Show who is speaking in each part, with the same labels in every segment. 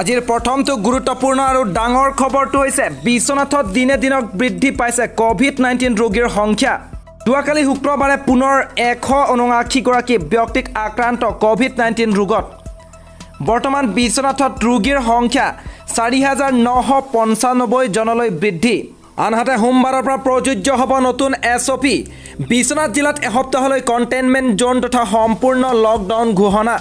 Speaker 1: আজিৰ প্ৰথমটো গুৰুত্বপূৰ্ণ আৰু ডাঙৰ খবৰটো হৈছে, বিশ্বনাথত দিনে দিনক বৃদ্ধি পাইছে ক'ভিড-19 ৰোগীৰ সংখ্যা। যোৱাকালি শুক্ৰবাৰে পুনৰ 179গৰাকী ব্যক্তিক আক্ৰান্ত ক'ভিড-19 ৰোগত। বৰ্তমান বিশ্বনাথত ৰোগীৰ সংখ্যা 4995 জনলৈ বৃদ্ধি। আনহাতে সোমবাৰৰ পৰা প্ৰযোজ্য হ'ব নতুন এছঅ'পি। বিশ্বনাথ জিলাত এসপ্তাহলৈ কণ্টেইনমেণ্ট জ'ন তথা সম্পূৰ্ণ লকডাউন ঘোষণা।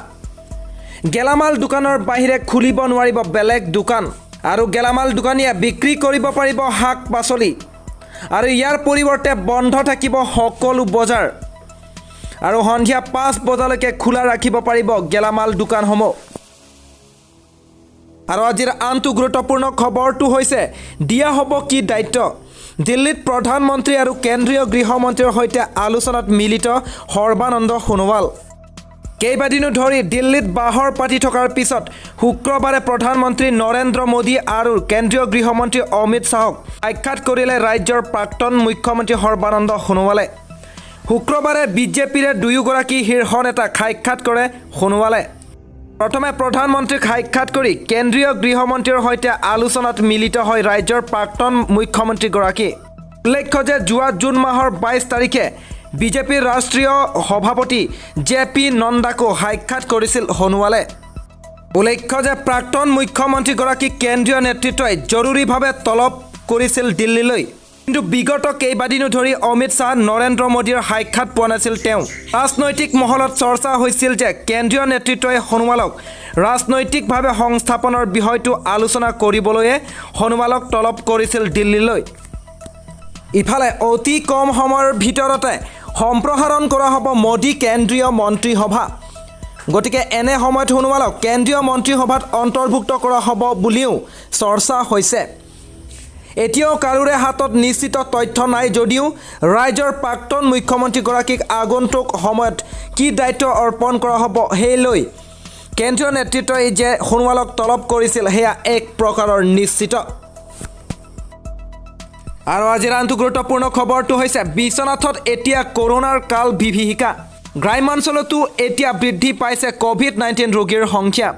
Speaker 1: গেলামাল দোকানৰ বাহিৰে খুলিব নোৱাৰিব বেলেগ দোকান আৰু গেলামাল দোকানীয়ে বিক্ৰী কৰিব পাৰিব শাক পাচলি আৰু ইয়াৰ পৰিৱৰ্তে বন্ধ থাকিব সকলো বজাৰ আৰু সন্ধিয়া 5 বজালৈকে খোলা ৰাখিব পাৰিব গেলামাল দোকানসমূহ। আৰু আজিৰ আনটো গুৰুত্বপূৰ্ণ খবৰটো হৈছে, দিয়া হ'ব কি দায়িত্ব? দিল্লীত প্ৰধানমন্ত্ৰী আৰু কেন্দ্ৰীয় গৃহমন্ত্ৰীৰ সৈতে আলোচনাত মিলিত সৰ্বানন্দ সোণোৱাল। কেইবাদিনো ধৰি দিল্লীত বাহৰ পাতি থকাৰ পিছত শুক্ৰবাৰে প্ৰধানমন্ত্ৰী নৰেন্দ্ৰ মোদী আৰু কেন্দ্ৰীয় গৃহমন্ত্ৰী অমিত শ্বাহক সাক্ষাৎ কৰিলে ৰাজ্যৰ প্ৰাক্তন মুখ্যমন্ত্ৰী সৰ্বানন্দ সোণোৱালে। শুক্ৰবাৰে বিজেপিৰে দুয়োগৰাকী শীৰ্ষ নেতাক সাক্ষাৎ কৰে সোণোৱালে। প্ৰথমে প্ৰধানমন্ত্ৰীক সাক্ষাৎ কৰি কেন্দ্ৰীয় গৃহমন্ত্ৰীৰ সৈতে আলোচনাত মিলিত হয় ৰাজ্যৰ প্ৰাক্তন মুখ্যমন্ত্ৰীগৰাকী। উল্লেখ্য যে যোৱা জুন মাহৰ 22 তাৰিখে বিজেপিৰ ৰাষ্ট্ৰীয় সভাপতি জে পি নড্ডাকো সাক্ষাৎ কৰিছিল সোণোৱালে। উল্লেখ্য যে প্ৰাক্তন মুখ্যমন্ত্ৰীগৰাকীক কেন্দ্ৰীয় নেতৃত্বই জৰুৰীভাৱে তলব কৰিছিল দিল্লীলৈ। কিন্তু বিগত কেইবাদিনো ধৰি অমিত শ্বাহ, নৰেন্দ্ৰ মোদীৰ সাক্ষাৎ পোৱা নাছিল তেওঁ। ৰাজনৈতিক মহলত চৰ্চা হৈছিল যে কেন্দ্ৰীয় নেতৃত্বই সোণোৱালক ৰাজনৈতিকভাৱে সংস্থাপনৰ বিষয়টো আলোচনা কৰিবলৈয়ে সোণোৱালক তলব কৰিছিল দিল্লীলৈ। ইফালে অতি কম সময়ৰ ভিতৰতে সম্প্ৰসাৰণ কৰা হ'ব মোদী কেন্দ্ৰীয় মন্ত্ৰীসভা। গতিকে এনে সময়ত সোণোৱালক কেন্দ্ৰীয় মন্ত্ৰীসভাত অন্তৰ্ভুক্ত কৰা হ'ব বুলিও চৰ্চা হৈছে। এতিয়াও কাৰোৰে হাতত নিশ্চিত তথ্য নাই যদিও ৰাজ্যৰ প্ৰাক্তন মুখ্যমন্ত্ৰীগৰাকীক আগন্তুক সময়ত কি দায়িত্ব অৰ্পণ কৰা হ'ব, সেই লৈ কেন্দ্ৰীয় নেতৃত্বই যে সোণোৱালক তলব কৰিছিল, সেয়া এক প্ৰকাৰৰ নিশ্চিত। আৰু আজিৰ আনটো গুৰুত্বপূৰ্ণ খবৰটো হৈছে, বিশ্বনাথত এতিয়া কৰোণাৰ কাল বিভীষিকা। গ্ৰাম্যাঞ্চলতো এতিয়া বৃদ্ধি পাইছে ক'ভিড-19 ৰোগীৰ সংখ্যা।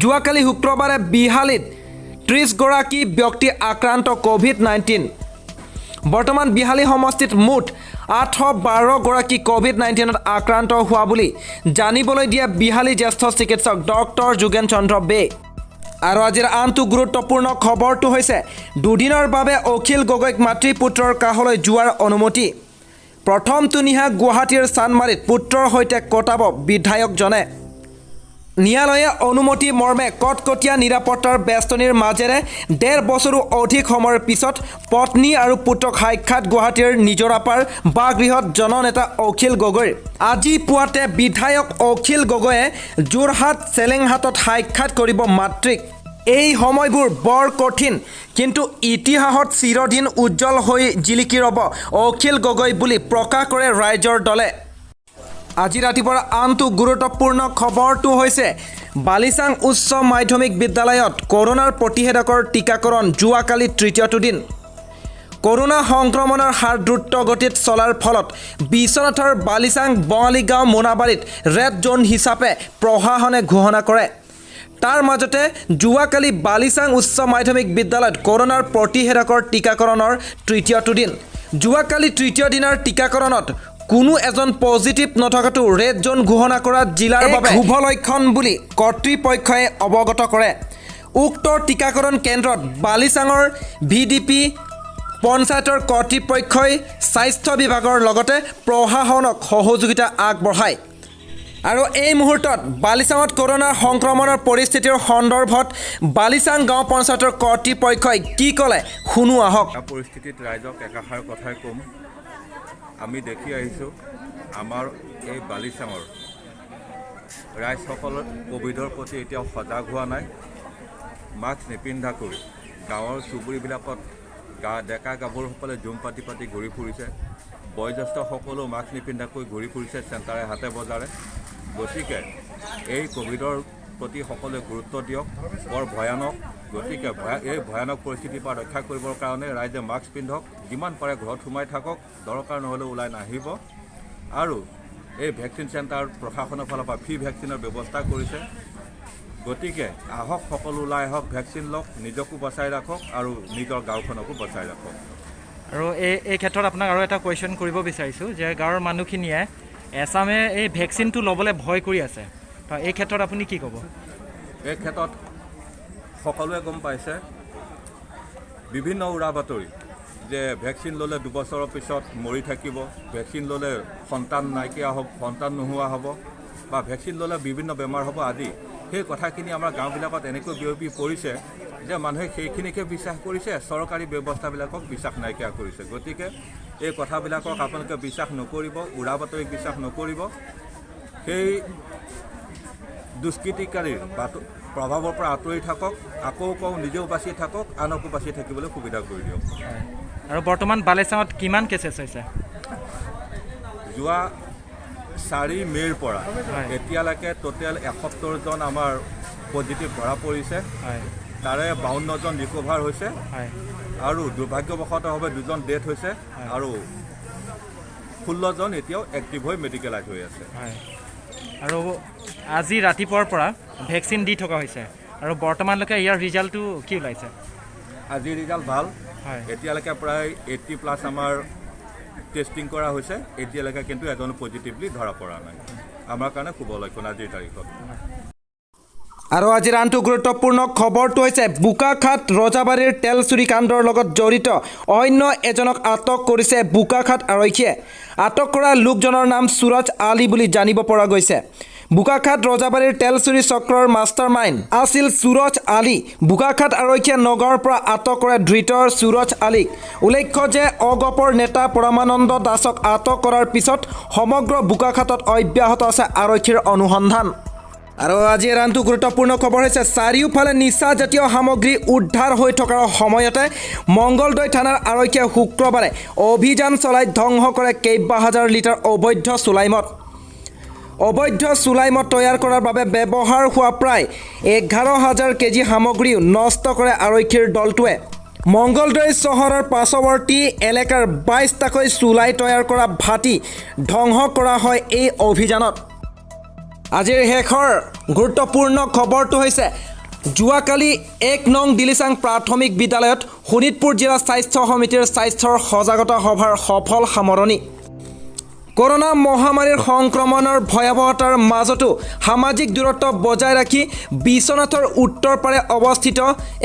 Speaker 1: যোৱাকালি শুক্ৰবাৰে বিহালীত 30গৰাকী ব্যক্তি আক্ৰান্ত ক'ভিড-19। বৰ্তমান বিহালী সমষ্টিত মুঠ 812গৰাকী ক'ভিড-19ত আক্ৰান্ত হোৱা বুলি জানিবলৈ দিয়ে বিহালী জ্যেষ্ঠ চিকিৎসক ডক্টৰ যোগেন চন্দ্ৰ বে। আৰু আজিৰ আনটো গুৰুত্বপূৰ্ণ খবৰটো হৈছে, দুদিনৰ বাবে অখিল গগৈক মাতৃ পুত্ৰৰ কাষলৈ যোৱাৰ অনুমতি। প্ৰথমটো নিশা গুৱাহাটীৰ চানমাৰীত পুত্ৰৰ সৈতে কটাব বিধায়কজনে। ন্যায়ালয়ে অনুমতি মৰ্মে কটকটীয়া নিৰাপত্তাৰ বেষ্টনীৰ মাজেৰে ডেৰ বছৰো অধিক সময়ৰ পিছত পত্নী আৰু পুত্ৰক সাক্ষাৎ গুৱাহাটীৰ নিজৰাপাৰ বাসগৃহত জননেতা অখিল গগৈৰ। আজি পুৱাতে বিধায়ক অখিল গগৈয়ে যোৰহাট চেলেংহাটত সাক্ষাৎ কৰিব মাতৃক। এই সময়বোৰ বৰ কঠিন, কিন্তু ইতিহাসত চিৰদিন উজ্জ্বল হৈ জিলিকি ৰ'ব অখিল গগৈ বুলি প্ৰকাশ কৰে ৰাইজৰ দলে। আজি ৰাতিপুৱাৰ আনটো গুৰুত্বপূৰ্ণ খবৰটো হৈছে, বালিচাং উচ্চ মাধ্যমিক বিদ্যালয়ত কৰোণাৰ প্ৰতিষেধকৰ টীকাকৰণ যোৱাকালি তৃতীয়টো দিন। কৰোণা সংক্ৰমণৰ হাৰ দ্ৰুত গতিত চলাৰ ফলত বিশ্বনাথৰ বালিচাং, বঙালীগাঁও, মোনাবাৰীত ৰেড জ'ন হিচাপে প্ৰশাসনে ঘোষণা কৰে। তাৰ মাজতে যোৱাকালি বালিচাং উচ্চ মাধ্যমিক বিদ্যালয়ত কৰোণাৰ প্ৰতিষেধকৰ টীকাকৰণৰ তৃতীয়টো দিন। যোৱাকালি তৃতীয় দিনাৰ টীকাকৰণত কোনো এজন পজিটিভ নথকাটো ৰেড জ'ন ঘোষণা কৰা জিলাৰ বাবে শুভ লক্ষণ বুলি কৰ্তৃপক্ষই অৱগত কৰে। উক্ত টীকাকৰণ কেন্দ্ৰত বালিচাঙৰ ভিডিপি পঞ্চায়তৰ কৰ্তৃপক্ষই স্বাস্থ্য বিভাগৰ লগতে প্ৰশাসনক সহযোগিতা আগবঢ়ায়। আৰু এই মুহূৰ্তত বালিচাঙত কৰোণাৰ সংক্ৰমণৰ পৰিস্থিতিৰ সন্দৰ্ভত বালিচাং গাঁও পঞ্চায়তৰ কৰ্তৃপক্ষই কি ক'লে, শুনো আহক।
Speaker 2: পৰিস্থিতিত ৰাইজক একাষাৰ কথাই ক'ম। আমি দেখি আহিছোঁ, আমাৰ এই বালিচাঙৰ ৰাইজসকল ক'ভিডৰ প্ৰতি এতিয়াও সজাগ হোৱা নাই। মাস্ক নিপিন্ধাকৈ গাঁৱৰ চুবুৰীবিলাকত ডেকা গাভৰুসকলে জুম পাতি পাতি ঘূৰি ফুৰিছে। বয়োজ্যেষ্ঠসকলেও মাস্ক নিপিন্ধাকৈ ঘূৰি ফুৰিছে চেণ্টাৰে, হাটে বজাৰে। গতিকে এই ক'ভিডৰ প্ৰতি সকলোৱে গুৰুত্ব দিয়ক। বৰ ভয়ানক। গতিকে এই ভয়ানক পৰিস্থিতিৰ পৰা ৰক্ষা কৰিবৰ কাৰণে ৰাইজে মাস্ক পিন্ধক, যিমান পাৰে ঘৰত সোমাই থাকক, দৰকাৰ নহ'লেও ওলাই নাহিব। আৰু এই ভেকচিন চেণ্টাৰ প্ৰশাসনৰ ফালৰ পৰা ফ্ৰী ভেকচিনৰ ব্যৱস্থা কৰিছে। গতিকে আহক, সকলো ওলাই আহক, ভেকচিন লওক, নিজকো বচাই ৰাখক আৰু নিজৰ গাঁওখনকো বচাই ৰাখক।
Speaker 3: আৰু এই ক্ষেত্ৰত আপোনাক আৰু এটা কুৱেশ্যন কৰিব বিচাৰিছোঁ যে গাঁৱৰ মানুহখিনিয়ে এচামে এই ভেকচিনটো ল'বলৈ ভয় কৰি আছে, তো এই ক্ষেত্ৰত আপুনি কি ক'ব?
Speaker 2: এই ক্ষেত্ৰত সকলোৱে গম পাইছে বিভিন্ন উৰা বাতৰি যে ভেকচিন ল'লে 2 বছৰৰ পিছত মৰি থাকিব, ভেকচিন ল'লে সন্তান নাইকিয়া হ'ব, সন্তান নোহোৱা হ'ব বা ভেকচিন ল'লে বিভিন্ন বেমাৰ হ'ব আদি। সেই কথাখিনি আমাৰ গাঁওবিলাকত এনেকৈ বিয়পি পৰিছে যে মানুহে সেইখিনিকে বিশ্বাস কৰিছে, চৰকাৰী ব্যৱস্থাবিলাকক বিশ্বাস নাইকিয়া কৰিছে। গতিকে এই কথাবিলাকক আপোনালোকে বিশ্বাস নকৰিব, উৰা বাতৰিক বিশ্বাস নকৰিব। সেই দুষ্কৃতিকাৰীৰ প্ৰভাৱৰ পৰা আঁতৰি থাকক। আকৌ কওঁ, নিজেও বাচি থাকক, আনকো বাচি থাকিবলৈ সুবিধা কৰি দিয়ক।
Speaker 3: আৰু বৰ্তমান বালিচাঙত কিমান কেছেছ হৈছে?
Speaker 2: যোৱা 4 মে'ৰ পৰা এতিয়ালৈকে টোটেল 71জন আমাৰ পজিটিভ ধৰা পৰিছে। তাৰে 52জন ৰিকভাৰ হৈছে আৰু দুৰ্ভাগ্যবশতভাৱে দুজন ডেথ হৈছে আৰু 16জন এতিয়াও এক্টিভ হৈ মেডিকেলাইজ হৈ আছে।
Speaker 3: হয়, আৰু আজি ৰাতিপুৱাৰ পৰা ভেকচিন দি থকা হৈছে আৰু বৰ্তমানলৈকে ইয়াৰ ৰিজাল্টটো কি ওলাইছে?
Speaker 2: আজিৰ ৰিজাল্ট ভাল। এতিয়ালৈকে প্ৰায় 80+ আমাৰ টেষ্টিং কৰা হৈছে। এতিয়ালৈকে কিন্তু এজনো পজিটিভলি ধৰা পৰা নাই। আমাৰ কাৰণে শুভ লক্ষণ আজিৰ তাৰিখত।
Speaker 1: আৰু আজিৰ আনটো গুৰুত্বপূৰ্ণ খবৰটো হৈছে বোকাখাত ৰজাবাৰীৰ তেল চুৰি কাণ্ডৰ লগত জড়িত অন্য এজনক আটক কৰিছে বোকাখাত আৰক্ষীয়ে। আটক কৰা লোকজনৰ নাম সুৰজ আলী বুলি জানিব পৰা গৈছে। বোকাখাত ৰজাবাৰীৰ তেল চুৰি চক্ৰৰ মাষ্টাৰ মাইণ্ড আছিল সুৰজ আলী। বোকাখাত আৰক্ষীয়ে নগাঁৱৰ পৰা আটক কৰে ধৃত সুৰজ আলীক। উল্লেখ্য যে অগপৰ নেতা পৰমানন্দ দাসক আটক কৰাৰ পিছত সমগ্ৰ বোকাখাতত অব্যাহত আছে আৰক্ষীৰ অনুসন্ধান। আৰু আজি আনটো গুৰুত্বপূৰ্ণ খবৰ হৈছে চাৰিওফালে নিচাজাতীয় সামগ্ৰী উদ্ধাৰ হৈ থকাৰ সময়তে মংগলদৈ থানাৰ আৰক্ষীয়ে শুক্ৰবাৰে অভিযান চলাই ধ্বংস কৰে কেইবা হাজাৰ লিটাৰ অবৈধ চুলাই মদ। অবৈধ চুলাই মদ তৈয়াৰ কৰাৰ বাবে ব্যৱহাৰ হোৱা প্ৰায় 11 হাজাৰ কেজি সামগ্ৰীও নষ্ট কৰে আৰক্ষীৰ দলটোৱে। মংগলদৈ চহৰৰ পাৰ্শ্বৱৰ্তী এলেকাৰ 22টাকৈ চুলাই তৈয়াৰ কৰা ভাটি ধ্বংস কৰা হয় এই অভিযানত। আজিৰ শেষৰ গুৰুত্বপূৰ্ণ খবৰটো হৈছে যোৱাকালি 1 নং দিলিচাং প্ৰাথমিক বিদ্যালয়ত শোণিতপুৰ জিলা স্বাস্থ্য সমিতিৰ স্বাস্থ্যৰ সজাগতা সভাৰ সফল সামৰণি। কৰোণা মহামাৰীৰ সংক্ৰমণৰ ভয়াৱহতাৰ মাজতো সামাজিক দূৰত্ব বজাই ৰাখি বিশ্বনাথৰ উত্তৰ পাৰে অৱস্থিত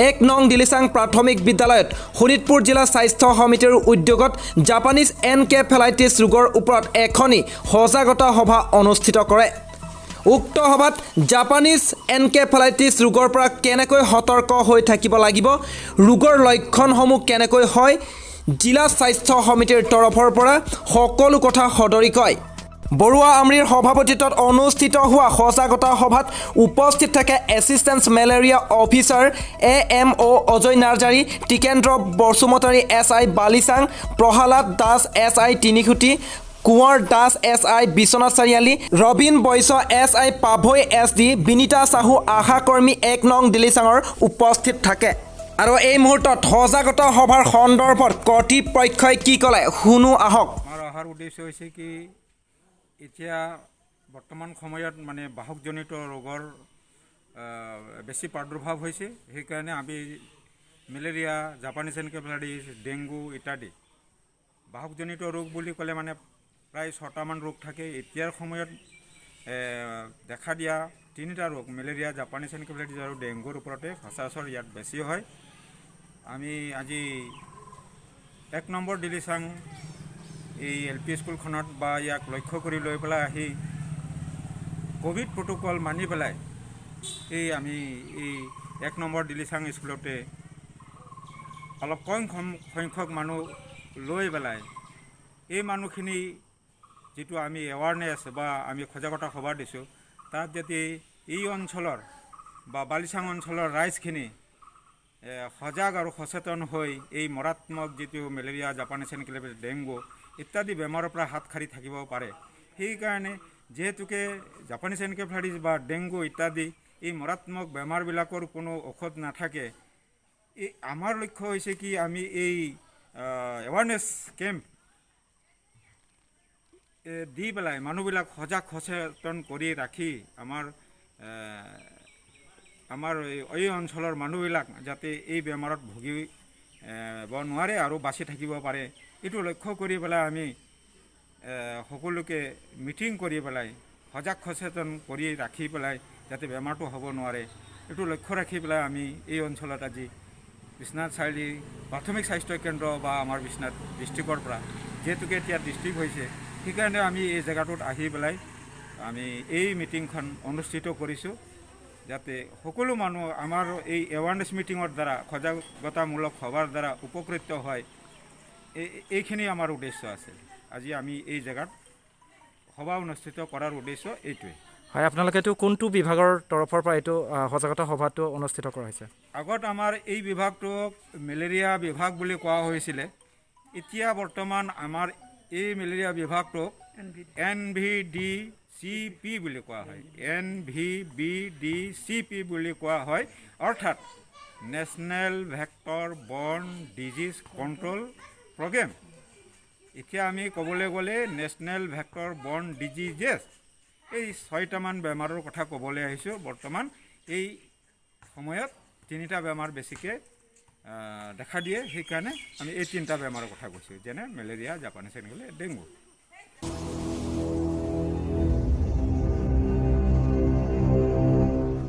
Speaker 1: 1 নং দিলিচাং প্ৰাথমিক বিদ্যালয়ত শোণিতপুৰ জিলা স্বাস্থ্য সমিতিৰ উদ্যোগত জাপানীজ এনকেফেলাইটিছ ৰোগৰ ওপৰত এখনি সজাগতা সভা অনুষ্ঠিত কৰে। উক্ত সভাত জাপানীজ এনকেফেলাইটিছ ৰোগৰ পৰা কেনেকৈ সতৰ্ক হৈ থাকিব লাগিব, ৰোগৰ লক্ষণসমূহ কেনেকৈ হয়, জিলা স্বাস্থ্য সমিতিৰ তৰফৰ পৰা সকলো কথা সদৰি কয়। বৰুৱা আমৰিৰ সভাপতিত্বত অনুষ্ঠিত হোৱা সজাগতা সভাত উপস্থিত থাকে assistant malaria officer AMO Ajay Narzary, Tikendra Basumatary S I Balichang, Prahlad Das S I Tinikhuti, Konwar Das S I Biswanath Chariali, Rabin Baishya S I Pabhoi S D, Binita Sahu আশাকৰ্মী 1 নং দিলিচাঙৰ উপস্থিত থাকে। আৰু এই মুহূৰ্তত সজাগতা সভাৰ সন্দৰ্ভত কৰ্তৃপক্ষই কি ক'লে শুনো আহক।
Speaker 4: আমাৰ অহাৰ উদ্দেশ্য হৈছে কি, এতিয়া বৰ্তমান সময়ত মানে বাহকজনিত ৰোগৰ বেছি প্ৰাদুৰ্ভাৱ হৈছে। সেইকাৰণে আমি মেলেৰিয়া, জাপানীজ এনকেফেলাইটিছ, ডেংগু ইত্যাদি বাহকজনিত ৰোগ বুলি ক'লে মানে প্ৰায় ছটামান ৰোগ থাকে। এতিয়াৰ সময়ত দেখা দিয়া তিনিটা ৰোগ মেলেৰিয়া, জাপানীজ এনকেফেলাইটিছ আৰু ডেংগুৰ ওপৰতে সচৰাচৰ ইয়াত বেছি হয়। আমি আজি 1 নম্বৰ দিলিচাং এই এল পি স্কুলখনত বা ইয়াক লক্ষ্য কৰি লৈ পেলাই আহি ক'ভিড প্ৰট'কল মানি পেলাই এই আমি এই 1 নম্বৰ দিলিচাং স্কুলতে অলপ কম সংখ্যক মানুহ লৈ পেলাই এই মানুহখিনি যিটো আমি এৱাৰনেছ বা আমি সজাগতা সভা দিছোঁ, তাত যাতে এই অঞ্চলৰ বা বালিচাং অঞ্চলৰ ৰাইজখিনি সজাগ আৰু সচেতন হৈ এই মাৰাত্মক যিটো মেলেৰিয়া, জাপানীজ এনকেফেলাইটিছ, ডেংগু ইত্যাদি বেমাৰৰ পৰা হাত সাৰি থাকিব পাৰে। সেইকাৰণে যিহেতুকে জাপানীজ এনকেফেলাইটিছ বা ডেংগু ইত্যাদি এই মাৰাত্মক বেমাৰবিলাকৰ কোনো ঔষধ নাথাকে, এই আমাৰ লক্ষ্য হৈছে কি আমি এই এৱাৰনেছ কেম্প দি পেলাই মানুহবিলাক সজাগ সচেতন কৰি ৰাখি আমাৰ আমাৰ এই অঞ্চলৰ মানুহবিলাক যাতে এই বেমাৰত ভুগিব নোৱাৰে আৰু বাচি থাকিব পাৰে, এইটো লক্ষ্য কৰি পেলাই আমি সকলোকে মিটিং কৰি পেলাই সজাগ সচেতন কৰি ৰাখি পেলাই যাতে বেমাৰটো হ'ব নোৱাৰে, এইটো লক্ষ্য ৰাখি পেলাই আমি এই অঞ্চলত আজি বিশ্বনাথ চাৰিআলি প্ৰাথমিক স্বাস্থ্য কেন্দ্ৰ বা আমাৰ বিশ্বনাথ ডিষ্ট্ৰিক্টৰ পৰা, যিহেতুকে এতিয়া ডিষ্ট্ৰিক্ট হৈছে, সেইকাৰণে আমি এই জেগাটোত আহি পেলাই আমি এই মিটিংখন অনুষ্ঠিত কৰিছোঁ, যাতে সকলো মানুহ আমাৰ এই এৱাৰনেছ মিটিঙৰ দ্বাৰা, সজাগতামূলক সভাৰ দ্বাৰা উপকৃত হয়। এইখিনি আমাৰ উদ্দেশ্য আছিল। আজি আমি এই জেগাত সভা অনুষ্ঠিত কৰাৰ উদ্দেশ্য এইটোৱেই।
Speaker 3: হয়, আপোনালোকে এইটো কোনটো বিভাগৰ তৰফৰ পৰা এইটো সজাগতা সভাটো অনুষ্ঠিত কৰা হৈছে?
Speaker 4: আগত আমাৰ এই বিভাগটোক মেলেৰিয়া বিভাগ বুলি কোৱা হৈছিলে। এতিয়া বৰ্তমান আমাৰ এই মেলেৰিয়া বিভাগটোক NVDCP বুলি কোৱা হয়, NVBDCP বুলি কোৱা হয়, অৰ্থাৎ National Vector Borne Disease Control Programme. এতিয়া আমি ক'বলৈ গ'লে নেশ্যনেল ভেক্টৰ বৰ্ণ ডিজিজেছ, এই 6টামান বেমাৰৰ কথা ক'বলৈ আহিছোঁ। বৰ্তমান এই সময়ত 3টা বেমাৰ বেছিকৈ দেখা দিয়ে, সেইকাৰণে আমি এই 3টা বেমাৰৰ কথা কৈছোঁ, যেনে মেলেৰিয়া, জাপানীজ এনকেফেলাইটিছ, ডেংগু।